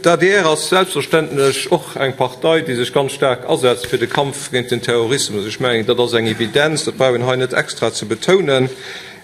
D'ADR ass selbstverständlech och eng Partei, déi sech ganz staark asetzt fir de Kampf géint den Terrorismus. Ech mengen, dat ass eng Evidenz, dat brauch een hei net extra ze betounen.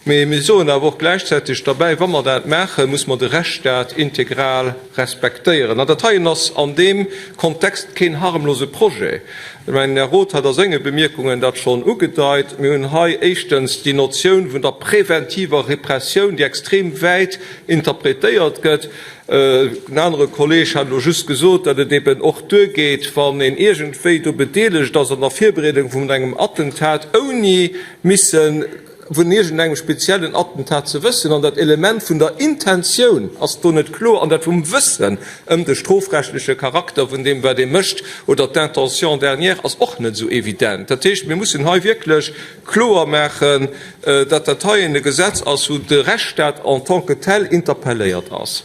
Mee mir soen awer och gläichzäiteg derbäi, wa mer dat maachen, muss mer de Rechtsstaat integral respektéieren. An dat heien ass an deem Kontext keen harmlose Projet. Ech mengen, den Här Roth hat a senge Bemierkungen dat schonn ugedeit. Mir hunn hei éischtens déi Notioun vun der preventiver Repressioun, déi extrem wäit interpretéiert gëtt. En anere Kolleeg hat elo just gesot, datt et eben och duergeet, wann een iergendwéi do bedeelegt ass an der Virbereedung vun engem Attentat, ouni missen vun iergendengem speziellen Attentat ze wëssen, an dat Element vun der Intentioun ass do net kloer, an dat vum Wëssen ëm de strofrechtleche Charakter vun deem, wat ee mécht, oder d'Intention dernière ass och net esou evident. Dat heescht, mir mussen hei wierklech kloer maachen, datt dat heien e Gesetz ass, wou de Rechtsstaat en tant que tel interpelléiert ass.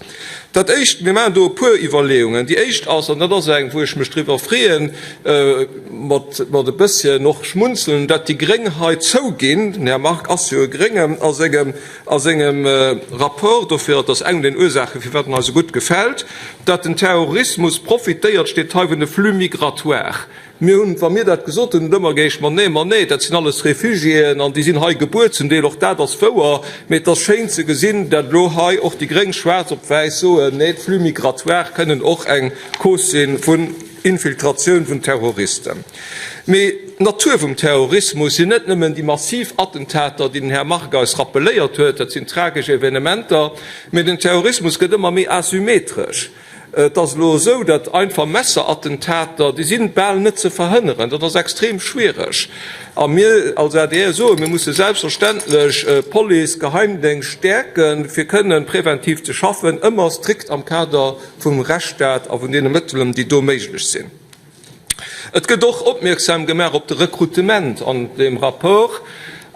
Dat Éischt, mir maachen do e puer Iwwerleeungen. Déi éischt ass, an dat ass eng, wou ech mech driwwer freeën, mat e bësschen och Schmunzeln, datt déi Gréng hei zouginn, den Här Margue ass jo e Gréngen a sengem, a sengem Rapport, dofir, dat ass eng vun den Ursaachen, firwat en eis esou gutt gefält, datt den Terrorismus profitéiert, steet hei, vun de Flux migratoires. Mir hunn, wa mir dat gesot hunn, et ëmmer geheescht, Ma nee, ma nee, dat sinn alles Refugiéen an déi sinn hei gebuer zum Deel. Och dat ass wouer. Mee et ass schéin ze gesinn, dat elo hei och déi Gréng schwaarz op wäiss soen, Nee, d'Flux migratoires kënnen och eng Cause si vun Infiltratioun vun Terroristen. Mee d'Natur vum Terrorismus sinn net nëmmen déi massiv Attentater, déi den Här Margue eis rappeléiert huet, dat sinn tragesch Evenementer, mee den Terrorismus gëtt ëmmer méi asymmetresch. Et ass elo esou, datt einfach Messerattentater, déi si bal net ze verhënneren. Dat ass extrem schwiereg. A mir als adr soen, mir musse selbstverständlech d'Police, d'Geheimdéngscht stäerken, fir kënnen präventiv ze schaffen, ëmmer strikt am Kader vum Rechtsstaat a vun deene Mëttelen, déi do méiglech sinn. Et gëtt och opmierksam gemaach op de Rekrutement an deem Rapport.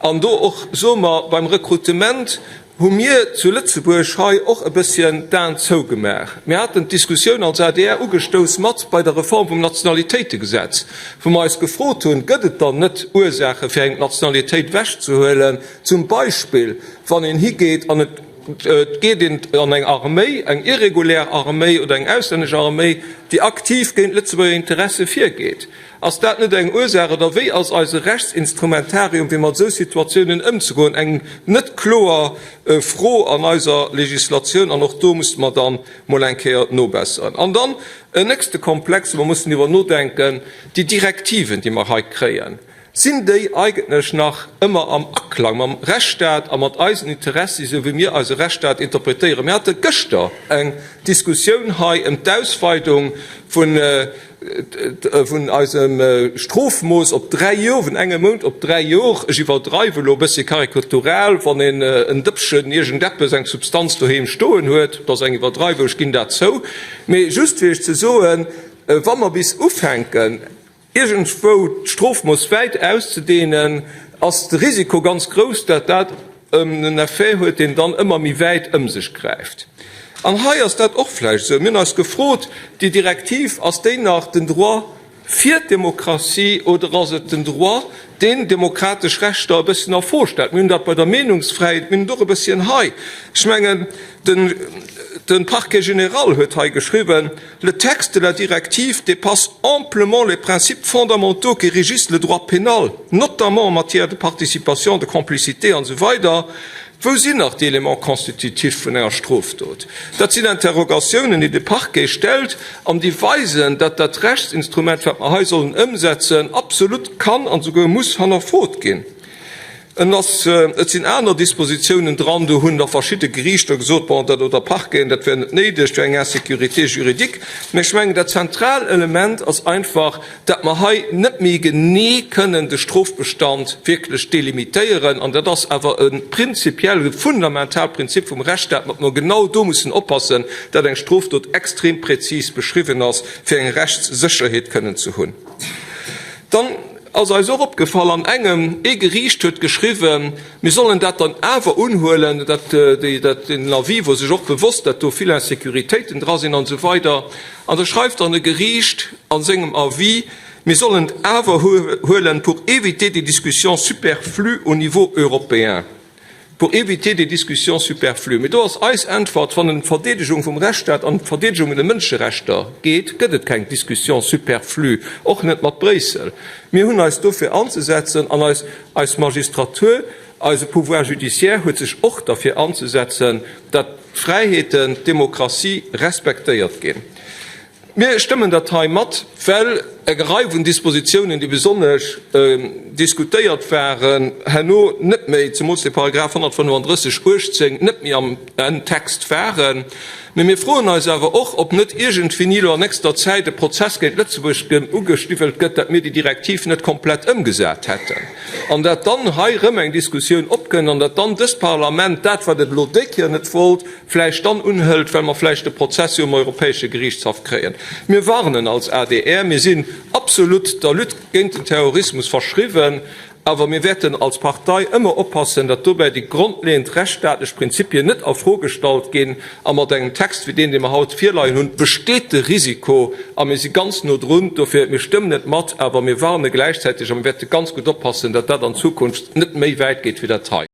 An do och soe mer, beim Rekrutement hu mir zu Lëtzebuerg hei och e bësschen d'Aen zougemaach. Mir haten d'Diskussioun als adr ugestouss mat bei der Reform vum Nationalitéitegesetz, wou mer eis gefrot hunn, Gëtt et dann net Ursaache fir engem d'Nationalitéit ewechzehuelen, zum Beispill wann een higeet an et Et geet een an eng Arméi, eng irregulär Arméi oder eng auslännesch Arméi, déi aktiv géint Lëtzebuerger Interesse virgeet. Ass dat net eng Ursaach oder wéi ass eise Rechtsinstrumentarium, fir mat esou Situatiounen ëmzegoen, eng net kloer Fro an eiser Legislatioun? An och do musse mer dann mol eng Kéier nobesseren. An dann en nächste Komplex, wou mer mussen iwwer nodenken, déi Direktiven, déi mer hei kréien. Sinn déi eigentlech nach ëmmer am Aklang mam Rechtsstaat a mat eisen Interessi, esou wéi mir eise Rechtsstaat interpretéieren? Mir hate gëschter eng Diskussioun hei ëm d'Ausweidung vun eisem Strofmooss op 3 Jor, vun engem Mount op 3 Jor. Ech iwwerdreiwe elo e bëssche karikatural, wann een en Dëppchen iergendeppes, eng Substanz doheem stoen huet, dat ass eng Iwwerdreiwung, ech ginn dat zou, mee just fir Iech ze soen, wa mer bis ufänken, Iergendwou d'Strofmooss wäit auszedehnen, ass de Risiko ganz grouss, dat dat en Effet huet, deen dann ëmmer méi wäit ëm sech gräift. An hei ass dat och vläicht esou. Mir hunn eis gefrot, Déi Direktiv, ass déi nach den Droit fir d'Demokratie oder ass et den Droit, deen demokratesch Rechter e bësschen a Fro stellt? Mir hunn dat bei der Meenungsfräiheet, mir hunn et och e bësschen hei. Ech mengen, de Parquet général huet hei geschriwwen, Le texte de la directive dépasse amplement les principes fondamentaux qui régissent le droit pénal, notamment en matière de participation, de complicité an esou weider. Wou sinn nach déi Éléments constitutifs vun enger Strofdot? Dat sinn Interrogatiounen, déi de Parquet stellt an déi weisen, datt dat Rechtsinstrument, wat mer hei sollen ëmsetzen, absolut kann an esouguer muss hannerfrot ginn. En ass, et sinn aner Dispositiounen dran, do hunn da verschidde Geriichter gesot, bon, dat oder Parqueten, dat wär net néideg, wär eng Insécurité juridique. Mä ech mengen, dat zentral Element ass einfach, dat mer hei net méi genee kënnen de Strofbestand wierklech delimitéieren. An dat ass awer e prinzipiell, e fundamentaalt Prinzip vum Rechtsstaat, mat mer genau do mussen oppassen, dat eng Strofdot extrem präzis beschriwwen ass, fir eng Rechtssécherheet kënnen ze hunn. Dann ass eis och opgefall, an engem, ee Geriicht huet geschriwwen, mir sollen dat dann awer unhuelen, dat, déi, dat, den Avis wor sech och bewosst, dat do vill Insécuritéiten dra sinn an esou weider. An da schreift dann e Geriicht a sengem Avis, mir sollen et awer huelen pour éviter des discussions superflues au niveau européen. Pour éviter des discussions superflues. Mee do ass eis Äntwert, Wann et ëm d'Verdeedegung vum Rechtsstaat an d'Verdeedegung vun de Mënscherechter geet, gëtt et keng Discussions superflues, och net mat Bréissel. Mir hunn eis dofir anzesetzen an eis eis Magistratur, eise Pouvoir judiciaire huet sech och derfir anzesetzen, datt d'Fräiheeten, d'Demokratie respektéiert ginn. Mir stëmmen dat hei mat, well eng Rei vun Dispositiounen, déi besonnesch diskutéiert waren, herno net méi, zemools de Paragraph 135 18, net méi am Text waren. Mee mir froen eis awer och, ob net iergendwéini elo an nächster Zäit e Prozess géint Lëtzebuerg ugestiwwelt gëtt, dat mir déi Direktiv net komplett ëmgesat hätten an dat dann hei erëm eng Diskussioun opkënnt an dat dann dëst Parlament dat, wat et elo déi Kéier net wollt, vläicht dann unhëlt, well mer vläicht de Prozess jo um Europäesche Geriichtshaff kréien. Mir warnen als adr, mir sinn absolut der Lutte géint den Terrorismus verschriwwen, awer mir wäerten als Partei ëmmer oppassen, datt dobäi déi grondleeënd rechtsstaatlech Prinzipien net a Fro gestallt ginn. A mat engem Text wéi deen, dee mer haut virleien hunn, besteet de Risiko, a mir si ganz no drun, dofir, mir stëmmen et mat, awer mir warne gläichzäiteg a mir wäerte ganz gutt oppassen, datt dat an Zukunft net méi wäit geet wéi dat hei.